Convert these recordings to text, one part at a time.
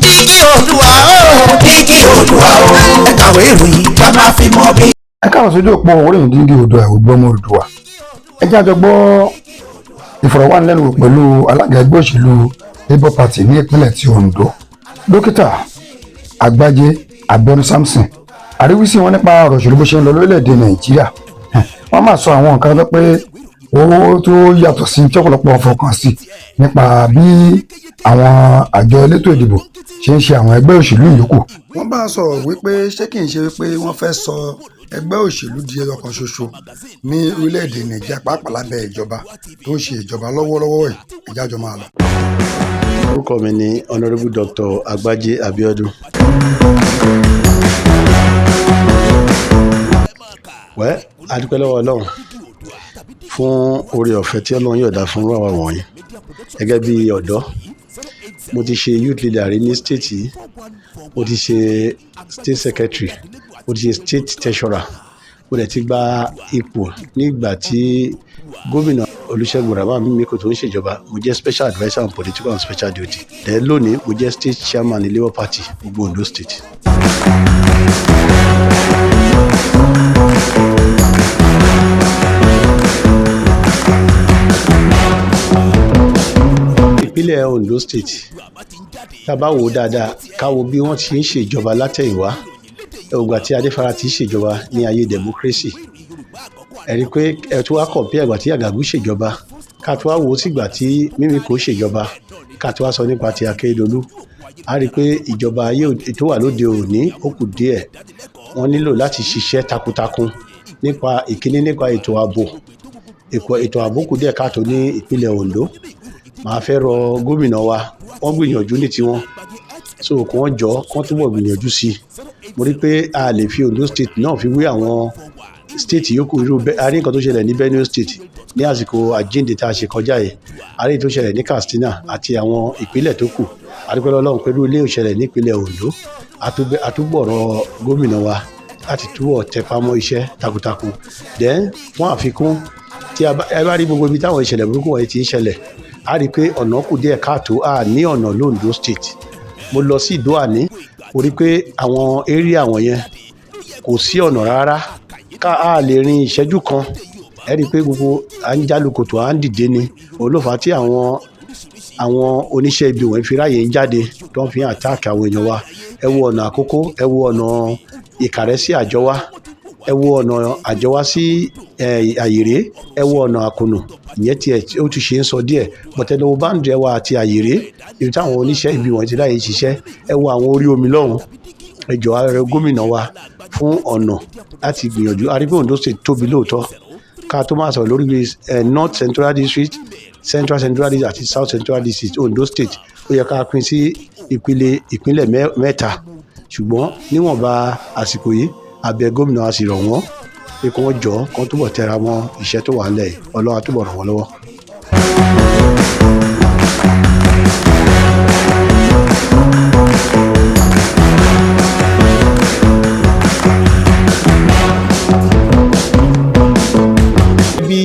Dígí Oòduà o, Dígí Oòduà o, ẹ kàwé ìròyìn ká máa fi mọ bí. Ẹ káàbọ̀ sójú òpó oríyìn Dígí Oòduà, ògbọ́mọ Oòduà. Ẹ jẹ́ àjọ gbọ́ ìfọ̀rọ̀wánilẹ́nuwò pẹ̀lú alága ẹgbẹ́ òṣèlú Labour Party ní ìpínlẹ̀ ti Ondo, Dókítà Àgbájé Abíọ́dún Samson. Àríwísí wọn nípa ọ̀rọ̀ òṣèlú bó ṣe ń lọ lórílẹ̀‐èdè Nàìjíríà, wọ́n máa sọ àwọn nǹkan tó pé owó tó yàtọ̀ sí tí ọ̀pọ̀lọpọ̀ fọkàn sí nípa bí àwọn àjọ elétò ìdìbò ṣe ń ṣe àwọn ẹgbẹ́ òṣèlú ìyókù. Wọ́n bá a sọ̀rọ̀ wípé ṣé kìí ṣe wípé wọ́n fẹ́ sọ ẹgbẹ́ òṣèlú di ẹyọ kan ṣoṣo ní orílẹ̀-èdè Nàìjíríà, pàápàá lábẹ́ ìjọba tó ń ṣe ìjọba lọ́wọ́lọ́wọ́ yìí. Ìjájọ máa lọ. Orúkọ mi ni Honourable Dr. Agbaje Abiodun. Wẹ́ adúpẹ́ lọ́wọ́ Ọlọ́run fún oore ọ̀fẹ́ tí Ọlọ́run yọ̀ọ̀dá fún àwa wọ̀nyí gẹ́gẹ́ bí ọ̀dọ́. Mo ti ṣe youth leader rí ní state yìí, mo ti ṣe state secretary, mo ti ṣe state treasurer, mo dẹ̀ ti gba ipò nígbà tí gómìnà Olúṣẹ́gun Rahman Mímíkò tó ń ṣèjọba. Mo jẹ́ special adviser on political and special duty. Then lónìí, mo jẹ́ state chairman ní Labour Party gbogbo Ondo State. Ìpínlẹ̀ Ondo State, tá a bá wò ó dáadáa, ká wo bí wọ́n ti ń ṣèjọba látẹ̀yìnwá, ìgbà tí Adéfara ti ṣèjọba ní ayé democracy, ẹ rí i pé ẹ tún wá compare ìgbà tí Àgàgù ṣèjọba, ká tún wá wò ó sígbà tí Mímíkò ṣèjọba, ká tún wá sọ nípa ti Akérédolú, a rí i pé ìjọba ayé tó wà lóde òní, ó kù díẹ̀. Wọ́n nílò láti ṣiṣẹ́ takuntakun nípa ìkíní, nípa ètò ààbò. Ètò ààbò kù díẹ̀ káàtó ní ìpínlẹ̀ Ondo. Màá fẹ́ rọ gómìnà wa, wọ́n gbìyànjú ní tiwọn, so kí wọ́n jọ kí wọ́n túbọ̀ gbìyànjú sí i. Mo rí pé a lè fi Ondo State náà fi wé àwọn state yòókù. Irú a rí nǹkan tó ṣẹlẹ̀ ní Benue State ní àsìkò àjíǹde tá a ṣe kọjá yìí, a rí tó ṣẹlẹ̀ ní Katsina àti àwọn ìpínlẹ̀ tó kù. A dúpẹ́ lọ́wọ́ Ọlọ́run pẹ̀lú ilé ìṣẹ̀lẹ̀ nípínlẹ̀ Ondo. A túbọ̀ rọ gómìnà wa láti túbọ̀ tẹpá mọ́ iṣẹ́ takuntakun. Then fún àfikún, tí ẹ bá rí gbogbo ibi táwọn ìṣẹ̀lẹ̀ burúkú wọ̀nyí ti ń ṣẹlẹ̀, a rí i pé ọ̀nà kù díẹ̀ káàtó. A ní ọ̀nà l'Ondo State. Mo lọ sí Ìdó-Àní, mo rí i pé àwọn area wọ̀nyẹn kò sí ọ̀nà rárá, ká a lè rin ìṣẹ́jú kan. Ẹ rí i pé gbogbo à ń jálu kòtò, à ń dìde ni olófà tí àwọn oníṣẹ́ ibi wọ̀nyí fi ráàyè ń jáde tó ń fi hàn attack àwọn èèyàn wa. Ẹ wo ọ̀nà Àkókó, ẹ wo ọ̀nà Ìkàrẹ́ sí Àjọwá, ẹ wo ọ̀nà Àjọwá sí Àyèré, ẹ wo ọ̀nà Àkùnù. Ìyẹn tiẹ̀ ó ti ṣe ń sọ díẹ̀ bọ̀tẹ́lẹ̀ báńdì ẹwà àti Àyèré, ibi táwọn oníṣẹ́ ibi wọ̀nyí ti ráàyè ṣiṣẹ́. Ẹ wo àwọn orí omi lọ́hùn. Ẹ jọ̀ọ́, ààrẹ gómìnà wa fún ọ̀nà láti gbìyànjú. A rí pé Ondo State tóbi lóòótọ́. Ká tó máa sọ̀rọ̀ lórí North Central District, Central Central District àti South Central District, Ondo State ó yẹ ká pín sí ìpele ìpínlẹ̀ mẹ́ta. Ṣùgbọ́n níwọ̀nba àsìkò yìí, abẹ gómìnà, a sì rọ̀ wọ́n pé kí wọ́n jọ̀ọ́, kí wọ́n túbọ̀ tẹra mọ́ iṣẹ́ tó wà nílẹ̀ yìí. Ọlọ́run á túbọ̀ ràn wọ́n lọ́wọ́. Bí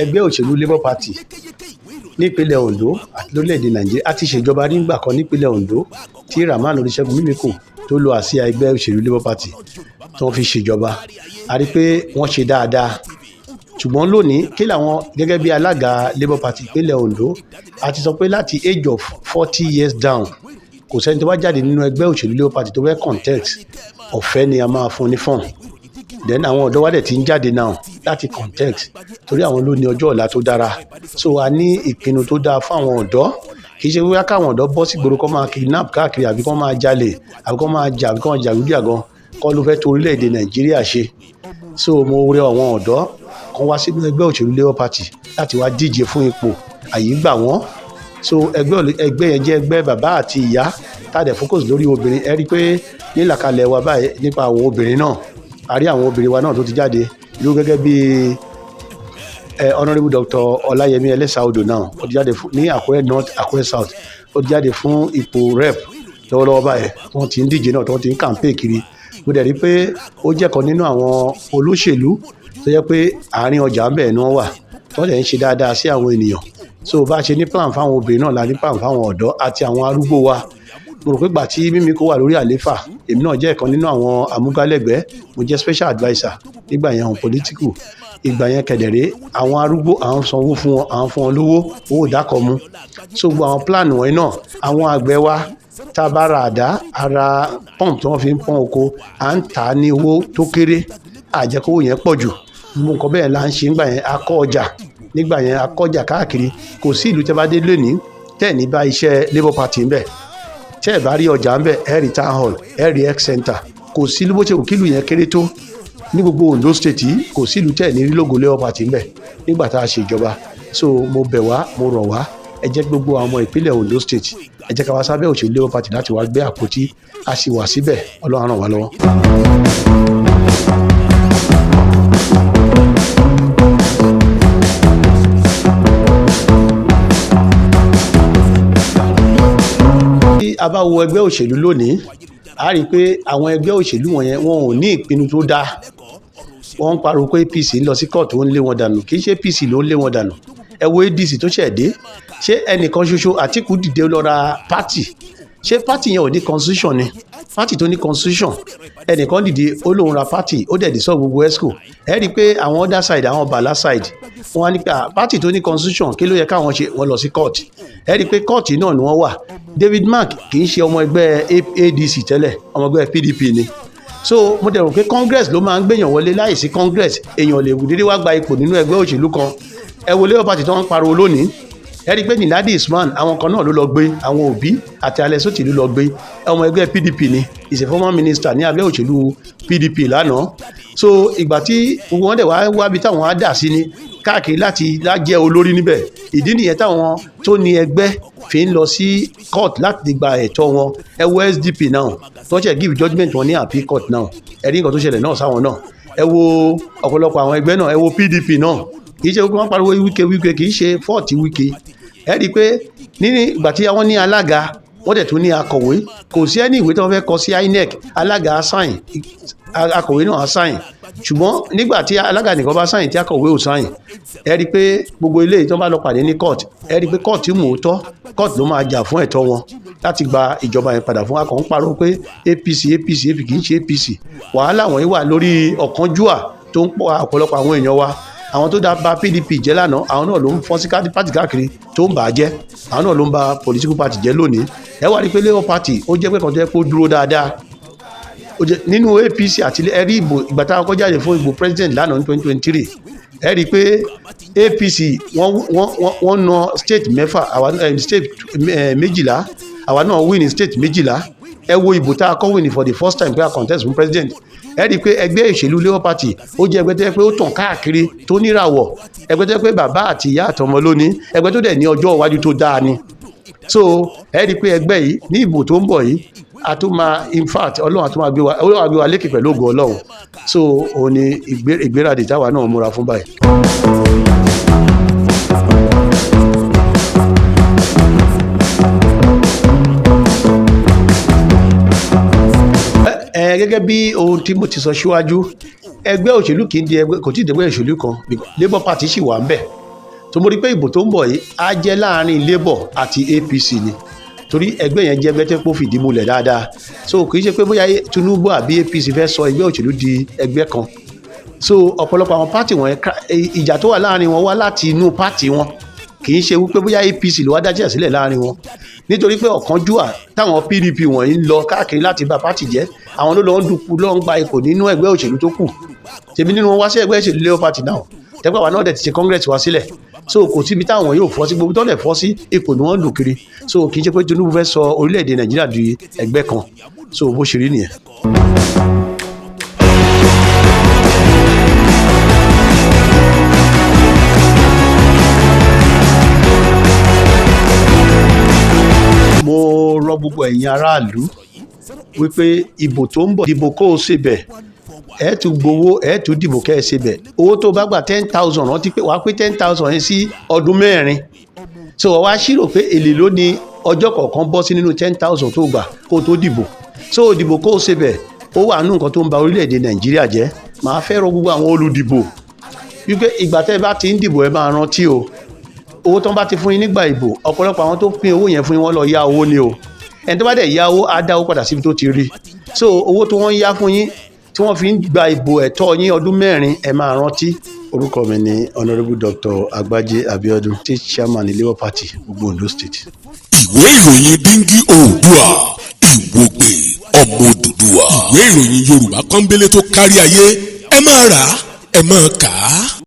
ẹgbẹ́ òṣèlú Labour Party nípínlẹ̀ Ondo àti lórílẹ̀‐èdè Nàìjíríà, a ti ṣèjọba nígbà kan nípínlẹ̀ Ondo tí Rahman Olúṣẹ́gun Mímíkò tó lo àsíá ẹgbẹ́ òṣèlú Labour Party tí wọ́n fi ṣèjọba. A rí i pé wọ́n ṣe dáadáa. Ṣùgbọ́n lónìí, kí làwọn gẹ́gẹ́ bí alága Labour Party ìpínlẹ̀ Ondo, a ti sọ pé láti age of 40 years down, kò sẹ́ni tó bá jáde nínú ẹgbẹ́ òṣèlú Labour Party tó fẹ́ contest, ọ̀fẹ́ ni a máa fún ní form. Then àwọn ọ̀dọ́ wa dẹ̀ ti ń jáde now láti contest, torí àwọn ló ní ọjọ́ ọ̀la tó dára. So a ní ìpinnu tó dáa fún àwọn ọ̀dọ́. Kì í ṣe wíwá káwọn ọ̀dọ́ bọ́ sí ìgboro kó máa kidnap káàkiri, àbí kó máa jalè, àbí kó máa jà, àbí kó máa jàgídíjàgan kọ́ ló fẹ́ tó orílẹ̀-èdè Nàìjíríà ṣe. So mo rẹ àwọn ọ̀dọ́ kan wá sínú ẹgbẹ́ òṣèlú Labour Party láti wá díje fún ipò, àyè gbà wọ́n. So ẹgbẹ́ yẹn jẹ́ ẹgbẹ́ bàbá àti ìyá, tá a dẹ̀ focus lórí obìnrin. Ẹ rí i pé nílàkalẹ̀ wa báyìí nípa àwọn obìnrin náà, a rí àwọn obìnrin wa náà tó ti jáde irú gẹ́gẹ́ bí Honourable Dr. Ọláyẹmí Ẹlẹ́sàodò náà, ó ti jáde ní Àkúrẹ́ North, Àkúrẹ́ South, ó ti jáde fún ipò rep lọ́wọ́lọ́wọ́ báyìí. Wọ́n ti ń díje náà, tí wọ́n ti ń campaign kiri. Mo dẹ̀ rí i pé ó jẹ́ kan nínú àwọn olóṣèlú tó jẹ́ pé àárín ọjà ń bẹ̀ ni wọ́n wà, tí wọ́n dẹ̀ ń ṣe dáadáa sí àwọn ènìyàn. So bá a ṣe ní plan fáwọn obìnrin náà la ní plan fáwọn ọ̀dọ́ àti àwọn arúgbó wa. Mo rò pé gbà tí Mímíkò wà lórí àléfà, èmi náà jẹ́ ìkan nínú àwọn amúgbálẹ́gbẹ̀ẹ́. Mo jẹ́ special adviser nígbà yẹn on political. Ìgbà yẹn kẹ̀dẹ̀rẹ́, àwọn arúgbó, à ń sanwó fún wọn, à ń fún wọn lówó, owó ìdákọ̀mu. So gbogbo àwọn plan wọ̀nyí náà, àwọn àgbẹ̀ wa, tá a bá ra àdá, ara pump tí wọ́n fi ń pọ́n oko, à ń tà á ní owó tó kéré, àjẹkówó yẹn pọ̀ jù. Gbogbo nǹkan bẹ́ẹ̀ là ń ṣe nígbà yẹn. A kọ́ ọjà nígbà yẹn, a kọ́ ọjà káàkiri. Kò sí ìlú tẹ́ bá dé lónìí tẹ́ ẹ̀ ní bá iṣẹ́ Labour Party ń bẹ̀. Tẹ́ ẹ̀ bá rí ọjà ń bẹ̀, ẹ̀ rí town hall, ẹ̀ rí health center. Kò sí bó ṣe wù kílù yẹn kéré tó ní gbogbo Ondo State yìí, kò sí ìlú tẹ́ ẹ̀ ní rí logo Labour Party ń bẹ̀ nígbà tá a ṣe ìjọba. So mo bẹ̀ wá, mo rọ̀ wá, ẹ jẹ́ gbogbo àwọn ọmọ ìpínlẹ̀ Ondo State, ẹ jẹ́ ká wá sábẹ́ òṣèlú Labour Party láti wá gbé àpótí. A sì wà síbẹ̀. Ọlọ́run á ràn wá lọ́wọ́. Tí a bá wo ẹgbẹ́ òṣèlú lónìí, a rí i pé àwọn ẹgbẹ́ òṣèlú wọ̀nyẹn, wọn ò ní ìpinnu tó dáa. Wọ́n ń pariwo pé APC ń lọ sí kóòtù, ó ń lé wọn dànù. Kì í ṣe APC ló ń lé wọn dànù. Ẹ wo ADC tó ṣẹ̀ dé. Ṣé ẹnìkan ṣoṣo, Àtíkù, dìde lọ ra party? Ṣé party yẹn ò ní constitution ni? Party tó ní constitution, ẹnìkan dìde, ó lóun ra party, ó dẹ̀ dissolve gbogbo exco. Ẹ rí i pé àwọn other side, àwọn Bala side, wọ́n á ní pé party tó ní constitution, kí ló yẹ káwọn ṣe? Wọ́n lọ sí court. Ẹ rí i pé court náà ni wọ́n wà. David Mark kì í ṣe ọmọ ẹgbẹ́ ADC tẹ́lẹ̀, ọmọ ẹgbẹ́ PDP ni. So mo dẹ̀ rò pé congress ló máa ń gbèyàn wọlé. Láìsí congress, èèyàn lè dédé wá gba ipò nínú ẹgbẹ́ òṣèlú kan. Ẹ wo Labour Party tó ń pariwo lónìí, ẹ rí i pé Nenadi Usman, àwọn kan náà ló lọ gbé, àwọn Òbí àti Alex Otti ló lọ gbé. Ọmọ ẹgbẹ́ PDP ni, is a former minister ní abẹ́ òṣèlú PDP lánàá. So ìgbà tí gbogbo wọn dẹ̀ wá wábi táwọn á dà sí ni káàkiri láti lájẹ́ olórí níbẹ̀. Ìdí nìyẹn táwọn tó ní ẹgbẹ́ fi ń lọ sí court láti gba ẹ̀tọ́ wọn. Ẹ wo SDP náà tó ṣe give judgement wọn ní appeal court náà, ẹ rí nǹkan tó ṣẹlẹ̀ náà sáwọn náà. Ẹ wo ọ̀pọ̀lọpọ̀ àwọn ẹgbẹ́ náà, ẹ wo PDP náà. Kì í ṣe wọ́n pariwo Wike, Wike, kì í ṣe fault Wike. Ẹ rí i pé ní ìgbà tí wọ́n ní alága, wọ́n dẹ̀ tún ní akọ̀wé, kò sí ẹni ìwé tí wọ́n fẹ́ kọ sí INEC, alága sign, akọ̀wé náà sign. Ṣùgbọ́n nígbà tí alága nìkan bá sign, tí akọ̀wé ò sign, ẹ rí i pé gbogbo eléyìí tó bá lọ pàdé ní court, ẹ rí i pé court mú tọ́, court ló máa jà fún ẹ̀tọ́ wọn láti gba ìjọba yẹn padà fún. Akọ̀ ń parọ́ pé APC, APC, APC, kì í ṣe APC. Wàhálà wọ̀nyí wà lórí ọ̀kánjúà tó ń pọ̀ ọ̀pọ̀lọpọ̀ àwọn èèyàn wa. Àwọn tó dá ba PDP jẹ́ lánàá, àwọn náà ló ń fọ́n sí party káàkiri tó ń bà á jẹ́. Àwọn náà ló ń ba political party jẹ́ lónìí. Ẹ wá rí i pé Labour Party, ó jẹ́ pé kan tó yẹ kó dúró dáadáa, ó jẹ́ nínú APC àti ẹ rí ìbò ìgbà táwọn kọ́ jáde fún ìbò president lánàá ní 2023, ẹ rí i pé APC wọ́n na state mẹ́fà, àwa state 12, àwa náà win ní state 12. Ẹ wo ìbò tá a kọ́ win for the first time pé a contest fún president. Ẹ rí i pé ẹgbẹ́ òṣèlú Labour Party, ó jẹ́ ẹgbẹ́ tó yẹ pé ó tàn káàkiri, tó níràwọ̀, ẹgbẹ́ tó yẹ pé bàbá àti ìyá àtọmọ lónìí, ẹgbẹ́ tó dẹ̀ ní ọjọ́ iwájú tó dáa ni. So ẹ rí i pé ẹgbẹ́ yìí, ní ìbò tó ń bọ̀ yìí, a tún máa, in fact, Ọlọ́run a tún máa gbé wa, Ọlọ́run á gbé wa lékè pẹ̀lú ògo Ọlọ́run. So òun ni ìgbéradì táwa náà múra fún báyìí. Ẹ gẹ́gẹ́ bí ohun tí mo ti sọ síwájú, ẹgbẹ́ òṣèlú kì í di ẹgbẹ́, kò tí ì dẹgbẹ́ òṣèlú kan. Labour Party sì wà ń bẹ̀. Tó mo rí pé ìbò tó ń bọ̀ yìí á jẹ́ láàrin Labour àti APC ni, torí ẹgbẹ́ yẹn jẹ́ ẹgbẹ́ tó pọ̀ fìdí múlẹ̀ dáadáa. So kì í ṣe pé bóyá Tinubu àbí APC fẹ́ sọ ẹgbẹ́ òṣèlú di ẹgbẹ́ kan. So ọ̀pọ̀lọpọ̀ àwọn party wọn, ìjà tó wà láàrin wọn wá láti inú party wọn. Kì í ṣe wípé bóyá APC ló wá dájà sílẹ̀ láàrin wọn, nítorí pé ọ̀kánjúà táwọn PDP wọ̀nyí ń lọ káàkiri láti bà party jẹ́, àwọn ló lọ ń dupò, ló ń gba ipò nínú ẹgbẹ́ òṣèlú tó kù. Tèmi nínú wọn wá sí ẹgbẹ́ òṣèlú Labour Party náà, tẹ́gbà wa náà dẹ̀ ti ṣe congress wá sílẹ̀. So kò síbi táwọn yóò fọ́ sí, gbogbo tó lẹ̀ fọ́ sí, ipò ni wọ́n ń lù kiri. So kì í ṣe pé Tinubu fẹ́ sọ orílẹ̀-èdè Nàìjíríà di ẹgbẹ́ kan. So bó ṣe rí nìyẹn. Mo rọ gbogbo ẹ̀yin aráàlú wípé ìbò tó ń bọ̀, dìbò kó o ṣe bẹ̀. Ẹ tún gbowó, ẹ tún dìbò kẹ́ ẹ ṣe bẹ̀. Owó tó bá gbà, 10,000, rántí pé wàá pé 10,000 yẹn sí ọdún 4. So wàá ṣírò pé èlé ló ní ọjọ́ kọ̀ọ̀kan bọ́ sí nínú 10,000 tó gbà kó o tó dìbò. So dìbò kó o ṣe bẹ̀. Ó wà nínú nǹkan tó ń ba orílẹ̀-èdè Nàìjíríà jẹ́. Màá fẹ́ rọ gbogbo àwọn olùdìbò wípé ìgbà tẹ́ ẹ bá ti ń dìbò, ẹ máa rántí o, owó tó ń bá ti fún yín nígbà ìbò, ọ̀pọ̀lọpọ̀ àwọn tó pín owó yẹn fún yín, wọ́n lọ yá owó ni o. Ẹni tó bá dẹ̀ yáwó á dáwó padà síbi tó ti rí. So owó tí wọ́n ń yá fún yín, tí wọ́n fi ń gba ìbò ẹ̀tọ́ yín ọdún 4, ẹ máa rántí. Orúkọ mi ni Honourable Dr. Agbaje Abiodun, State Chairman ní Labour Party, gbogbo Ondo State. Ìwé ìròyìn Díngí Oòduà, Ìwògbè ọmọ Odùduwà, ìwé ìròyìn Yorùbá kọ́ńbélé tó kárí ayé. Ẹ máa rà á, ẹ máa kà á.